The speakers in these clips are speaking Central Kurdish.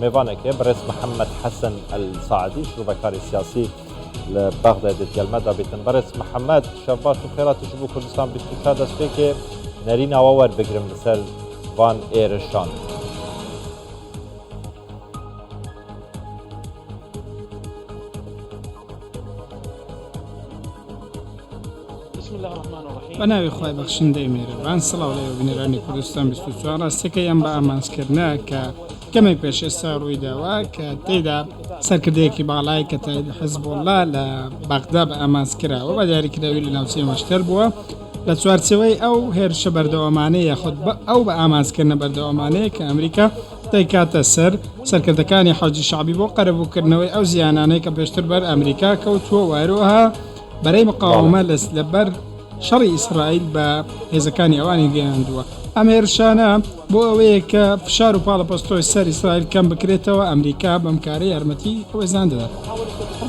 Mêvanek heye birêz Mihemed Hesen El Saedî şirovekarê siyasî li Bexdayê di gel me de bîtin. Birêz Mihemed şev baş û xêratî ji bo Kurdistan 24 destpêkê nerîna we werbigirim li ser van êrişan. بە ناوی خوای بەخشندەی میهرەبان سڵاو لە ئێوە بینەرانی کوردستان 24 ڕاستەکەی ئەم بە ئامانجکردنە کە کەمێک پێش ئێستا ڕوویداوە کە تێدا سەرکردەیەکی باڵای کە تایب حزبوڵڵا لە بەغدا بە ئامانج کراوە بە دیاریکراوی لە ناوچەی مەشتەر بووە لە چوارچێوەی ئەو هێرشە بەردەوامانەیە یاخود بە ئەو بە ئامانجکردنە بەردەوامانەیە کە ئەمریکا دەیکاتە سەر سەرکردەکانی حەشدی شەعبی بۆ قەرەبووکردنەوەی ئەو زیانانەی کە پێشتر بەر ئەمریکا کەوتووە و هەروەها بەرەی مقاوەمە لە لەبەر شەڕی ئیسرائیل بە هێزەکانی ئەوانی گەیاندووە. ئەم هێرشانە بۆ ئەوەیە کە فشار و پاڵەپەستۆی سەر ئیسرائیل کەم بکرێتەوە، ئەمریکا بەم کارە یارمەتی ئەو هێزانە دەدات.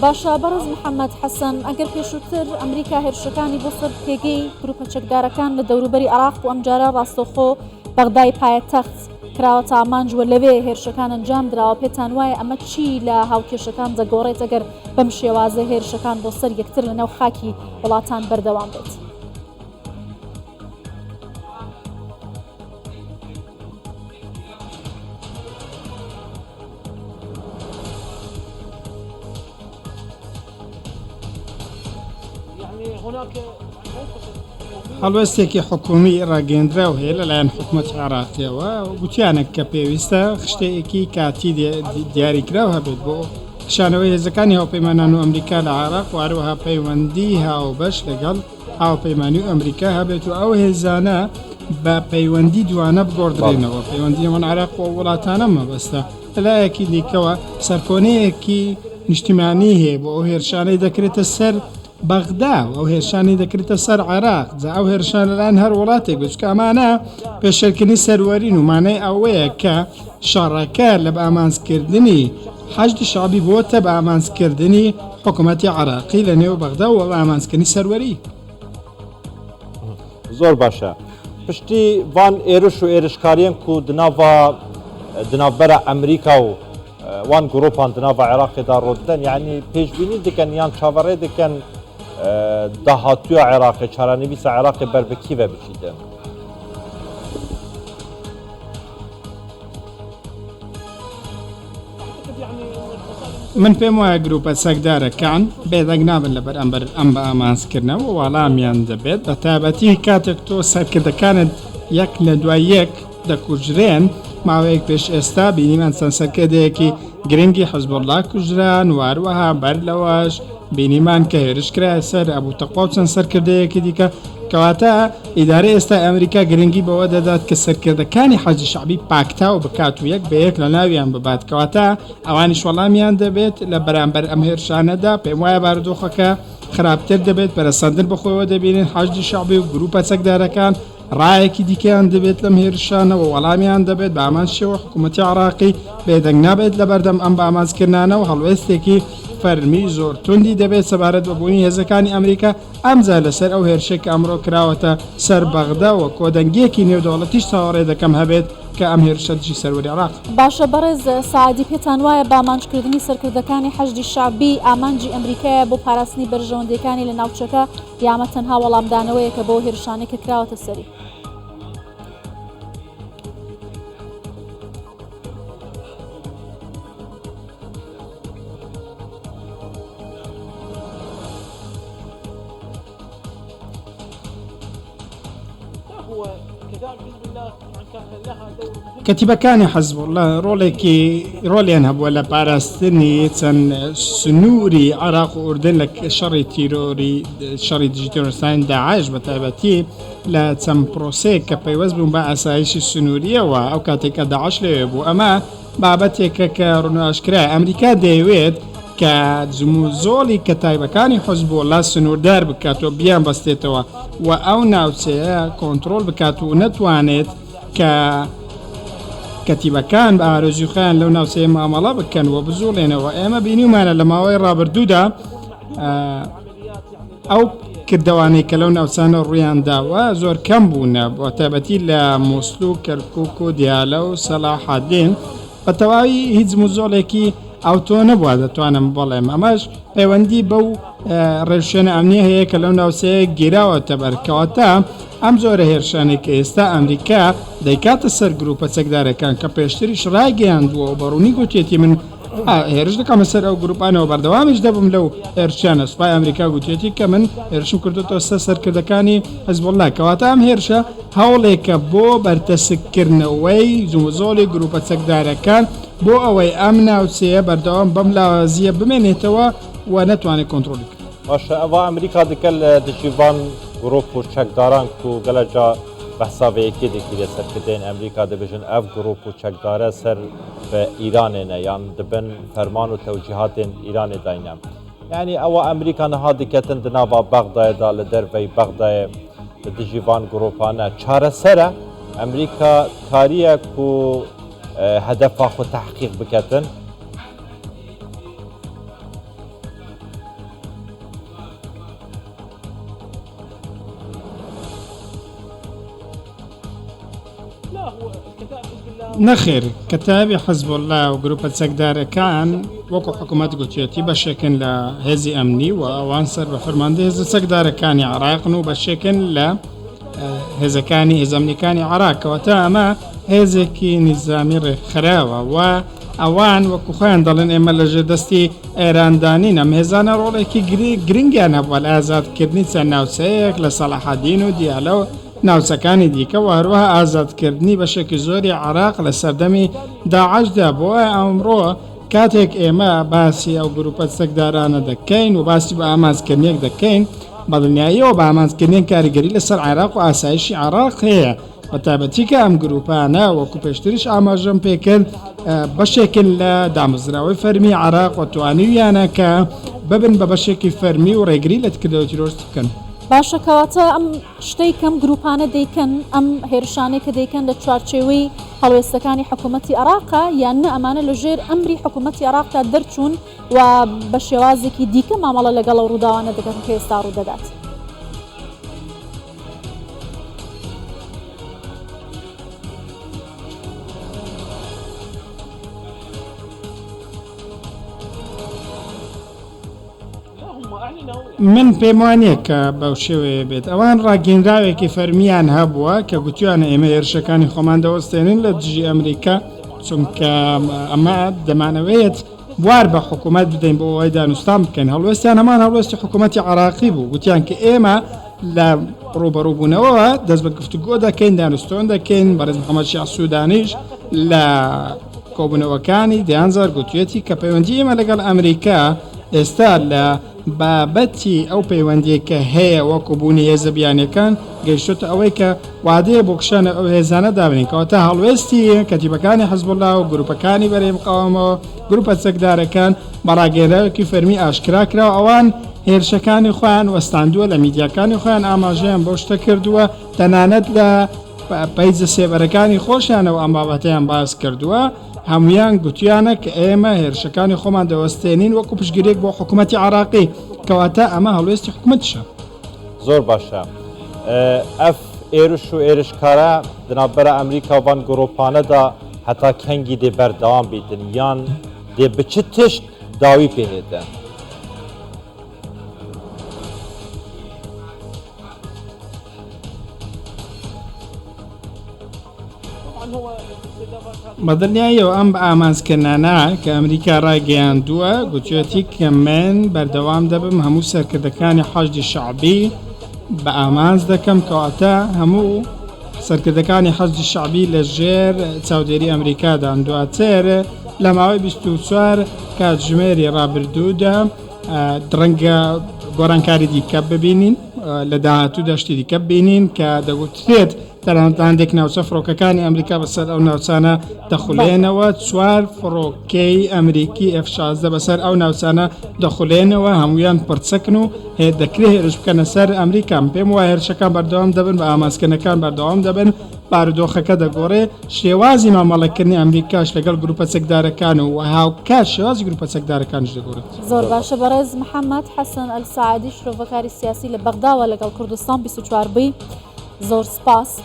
باشە بەڕێز محەمەد حەسەن، ئەگەر پێشووتر ئەمریکا هێرشەکانی بۆ سەر پێگەی گروپە چەکدارەکان لە دەوروبەری عێراق بوو، ئەمجارە ڕاستەوخۆ بەغدای پایەتەخت کراوەتە ئامانج و لەوێ هێرشەکان ئەنجام دراوە، پێتان وایە ئەمە چی لە هاوکێشەکان دەگۆڕێت ئەگەر بەم شێوازە هێرشەکان بۆ سەر یەکتر لەناو خاکی وڵاتان بەردەوام بێت؟ هەڵوێستێکی حکومی ڕاگەیەندراو هەیە لەلایەن حکومەتی عێراقیەوە گوتیانە کە پێویستە خشتەیەکی کاتی دیاریکراو هەبێت بۆ کشانەوەی هێزەکانی هاوپەیمانان و ئەمریکا لە عێراق و هەروەها پەیوەندی هاوبەش لەگەڵ هاوپەیمانی و ئەمریکا هەبێت و ئەو هێزانە بە پەیوەندی دوانە بگۆڕدرێنەوە پەیوەندی نێوان عێراق و وڵاتانە مەبەستە لەلایەکی دیکەوە سەرکۆنەیەکی نیشتیمانی هەیە بۆ ئەو هێرشانەی دەکرێتە سەر بەغدا و ئەو هێرشانەی دەکرێتە سەر عێراق جا ئەو هێرشان لەلایەن هەر وڵاتێک بێت چونکە ئەمانە پێشێلکردنی سەروەرین و مانای ئەوەیە کە شەڕەکە لە بەئامانجکردنی حەشدی شەعبی بۆتە بەئامانجکردنی حکوومەتی عێراقی لە نێو بەغدا و بەئامانجکردنی سەروەری. زۆر باشە پشتی ڤان ئێرش و ئێرشکاریەن کو دناڤا دناڤبەرە ئەمریکا و وان گروپان دناڤا عێراقێدا ڕۆددەن یعنی پێشبینی دکەن یان چاوەڕێ دکەن داهاتووە عێراقێ چارەنویسە عێراقێ بەر بە کیڤە بچیتن؟ من پێم وایە گروپە چەکدارەکان بێدەنگ نابن لە بەرامبەر ئەم بە ئامانجکردنەوە وەڵامیان دەبێت بە تایبەتی کاتێک تۆ سەرکردەکانت یەک لە دوای یەک دەکوژرێن ماوەیەک پێش ئێستا بینیمان چەند سەرکردەیەکی گرنگی حزبوڵڵا کوژران و هەروەها بەر لەوەش بینیمان کە هێرش کرایە سەر ئەبوو تەقوا و چەند سەرکردەیەکی دیکە کەواتە ئیدارەی ئێستای ئەمریکا گرنگی بەوە دەدات کە سەرکردەکانی حەشدی شەعبی پاکتاو بکات و یەک بە یەک لەناویان ببات، کەواتە ئەوانیش وەڵامیان دەبێت لە بەرامبەر ئەم هێرشانەدا، پێم وایە بارودۆخەکە خراپتر دەبێت، پەرەسەندن بەخۆیەوە دەبینین، حەشدی شەعبی و گروپە چەکدارەکان ڕایەکی دیکەیان دەبێت لەم هێرشانەوە وەڵامیان دەبێت، بە هەمان شێوە حکوومەتی عێراقی بێدەنگ نابێت لەبەردەم ئەم بەئامانجکردنانە و هەڵوێستێکی فەرمی زۆر توندی دەبێت سەبارەت بە بوونی هێزەکانی ئەمریکا ئەمجا لەسەر ئەو هێرشەی کە ئەمڕۆ کراوەتە سەر بەغدا و کۆدەنگییەکی نێودەوڵەتیش چاوەڕێ دەکەم هەبێت کە ئەم هێرشە دژی سەروەری عێراق. باشە بەڕێز سەعدی پێتان وایە بامانجکردنی سەرکردەکانی حەشدی شەعبی ئامانجی ئەمریکایە بۆ پاراستنی بەرژەوەندیەکانی لە ناوچەکە یا ئەمە تەنها وەڵامدانەوەیەکە بەو هێرشانەی کە کراوەتە سەری؟ کەتیبەکانی حەزبوڵڵا ڕۆڵێکی ڕۆلیان هەبووە لە پاراستنی چەند سنووری عراق و ئوردن لە شەڕی تیرۆری شەڕی دژی تیرۆرستانی داعش بە تایبەتی لە چەند پرۆسەیەک کە پەیوەست بوون بە ئاسایشی سنووریەوە ئەو کاتێک کە داعش لەوێ بوو ئەمە بابەتێکە کە ڕوون و ئاشکرایە ئەمریکا دەیەوێت کە جموجۆڵی کەتایبەکانی حزبوڵڵا سنووردار بکات و بیانبەستێتەوە و ئەو ناوچەیە کۆنترۆڵ بکات و نەتوانێت کە کەتیبەکان بە ئارەزووی خۆیان لەو ناوچەیە مامەڵە بکەن و بجوڵێنەوە ئێمە بینیومانە لە ماوەی ڕابردوودا ئەو کردەوانەی کە لەو ناوچانە ڕوویان داوە زۆر کەم بوونە بە تایبەتی لە مووسڵ و کەرکوک و دیالە و سەلاحەدین. بە تەواوی هیچ جموجۆڵێکی ئەوتۆ نەبووە دەتوانم بڵێم ئەمەش پەیوەندی بەو ڕێوشوێنە ئەمنیە هەیە کە لەو ناوچەیە گیراوەتە بەر کەواتە ئەم جۆرە هێرشانەی کە ئێستا ئەمریکا دەیکاتە سەر گروپە چەکدارەکان کە پێشتریش ڕایگەیاندووە و بەڕوونی گوتیەتی من هێرش دەکەمە سەر ئەو گروپانەوە بەردەوامیش دەبم لەو هێرشانە سوپای ئەمریکا گوتیەتی کە من هێرشم کردوتەوە سەر سەرکردەکانی حزبوڵڵا کەواتە ئەم هێرشە هەوڵێکە بۆ بەرتەسککردنەوەی جموجۆڵی گروپە چەکدارەکان بۆ ئەوەی ئەم ناوچەیە بەردەوام بەم لاوازییە بمێنێتەوە و نەتوانێت کۆنترۆڵی بکات. باشە ئەڤا ئەمریکا دکە لە دژی ڤان گروپ و چەکداران کو گەلە جا بەحسا ڤێ یەکێ دکیرێ سەرکردەیên ئەمریکا دبێژن ئەڤ گروپ و چەکدارە سەر ڤە ئیرانێ نە یان دبن فەرمان و تەوجیهاتێن ئیرانێ داینە یانی ئەوە ئەمریکا نها دکەتن دناڤا بەغدایێ دا لە دەرڤەی بەغدایێ لە دژی ڤان گروپانە چارەسەرە ئەمریکا کاریە کو هەدەفا خو تەحقیق بکەتن. نەخێر، کەتایبی حزبوڵڵا و گروپە چەکدارەکان وەکو حکومەت گوتیەتی بەشێکن لە هێزی ئەمنی و ئەوان سەر بە فەرماندەی هێزە چەکدارەکانی عێراقن و بەشێکن لە هێزەکانی هێزە ئەمنیەکانی عێراق کەواتە ئەمە هێزێکی نیزامی ڕێکخراوە و ئەوان وەکو خۆیان دەڵێن ئێمە لەژێر دەستی ئێراندا نین ئەم هێزانە ڕۆڵێکی گرنگیان هەبووە لە ئازادکردنی چەند ناوچەیەک لە سەڵاحەدین و دیالە و ناوچەکانی دیکە و هەروەها ئازادکردنی بەشێکی زۆری عێراق لە سەردەمی داعشدا بۆیە ئەمڕۆ کاتێک ئێمە باسی ئەو گروپە چەکدارانە دەکەین و باسی بە ئامانجکردنێک دەکەین بەدڵنیاییەوە بە ئامانجکردنێک کاریگەری لەسەر عێراق و ئاسایشی عێراق هەیە بەتایبەتی کە ئەم گروپانە وەکو پێشتریش ئاماژەم پێکرد بەشێکن لە دامەزراوەی فەرمی عێراق و توانیویانە کە ببن بە بەشێکی فەرمی و ڕێگری لە کردەوە تیرۆریستی بکەن. باشە کەواتە ئەم شتەی کەم گروپانە دەیکەن ئەم هێرشانەی کە دەیکەن لە چوارچێوەی هەڵوێستەکانی حکوومەتی عێراقە یان نە ئەمانە لە ژێر ئەمری حکوومەتی عێراقدا دەرچوون و بە شێوازێکی دیکە مامەڵە لەگەڵ ئەو ڕووداوانە دەکەن کە ئێستا ڕوودەدات؟ من پێم وانییە کە بەو شێوەیە بێت. ئەوان ڕاگەیەنراوێکی فەرمییان هەبووە کە گوتویانە ئێمە هێرشەکانی خۆمان دەوەستێنین لە دژی ئەمریکا، چونکە ئەمە دەمانەوێت بوار بە حکوومەت بدەین بۆ ئەوەی دانوستان بکەین. هەڵوێستیان هەمان هەڵوێستی حکوومەتی عێراقی بوو، گوتیان کە ئێمە لە ڕووبەڕووبوونەوە دەست بە گفتوگۆ دەکەین، دانوستان دەکەین. بەڕێز محەممەد شیاع سوودانیش لە کۆبوونەوەکانی دەیان جار گوتویەتی کە پەیوەندی ئێمە لەگەڵ ئەمریکا ئێستا لە بابەتی ئەو پەیوەندیەی کە هەیە وەکو بوونی هێزە بیانیەکان گەیشتۆتە ئەوەی کە وادەیە بۆ کشانە ئەو هێزانە دابنین کەواتە هەڵوێستی کەتیبەکانی حزبوڵا و گروپەکانی بەرەی مقاوەمەوە گروپە چەکدارەکان بە ڕاگەیەنراوێکی فەرمی ئاشکرا کراوە ئەوان هێرشەکانی خۆیان وەستاندووە لە میدیاکانی خۆیان ئاماژەیان بەو شتە کردووە تەنانەت لە پەیجە سێبەرەکانی خۆشیانەوە ئەم بابەتەیان باس کردووە هەمویان گوتیانە کە ئێمە هێرشەکانی خۆمان دەوەستێنین وەکو پشتگیریەک بۆ حکوومەتی عراقی کەواتە ئەمە هەڵوێستی حکوومەتیشە. زۆر باشە ئەف ئێرش و ئێرشکارە دنابەرە ئەمریکا و ڤان گرۆپانەدا هەتا کەنگی دێ بەردەوام بیتن یان دێ بچ تشت داوی پێ هێتن؟ بەدڵنیاییەوە ئەم بەئامانجکردنانە کە ئەمریکا ڕایگەیاندووە، گوتویەتی کە من بەردەوام دەبم هەموو سەرکردەکانی حەشدی شەعبی بە ئامانج دەکەم، کەواتە هەموو سەرکردەکانی حەشدی شەعبی لە ژێر چاودێری ئەمریکادان. دواتر لە ماوەی 24 کاتژمێری ڕابردوودا ڕەنگە گۆڕانکاری دیکە ببینین لە داهاتوودا شتی دیکە ببینین کە دەگوترێت تەنانەت لە هەندێک ناوچە فڕۆکەکانی ئەمریکا بەسەر ئەو ناوچانە دەخولێنەوە چوار فڕۆکەی ئەمریکی F-16 بەسەر ئەو ناوچانە دەخولێنەوە هەمویان پڕچەکن و دەکرێت هێرش بکەنە سەر ئەمریکا پێم وایە هێرشەکان بەردەوام دەبن بە ئامانجکردنەکان بەردەوام دەبن بارودۆخەکە دەگۆڕێ شێوازی مامەڵەکردنی ئەمریکاش لەگەڵ گروپە چەکدارەکان و هاوکات شێوازی گروپە چەکدارەکانیش دەگۆڕێت. زۆر باشە بەڕێز محەممەد حەسەن ئەلسەعدی شرۆڤەکاری سیاسی لە بەغداوە لەگەڵ کوردستان 24 بووی زۆر سپاس.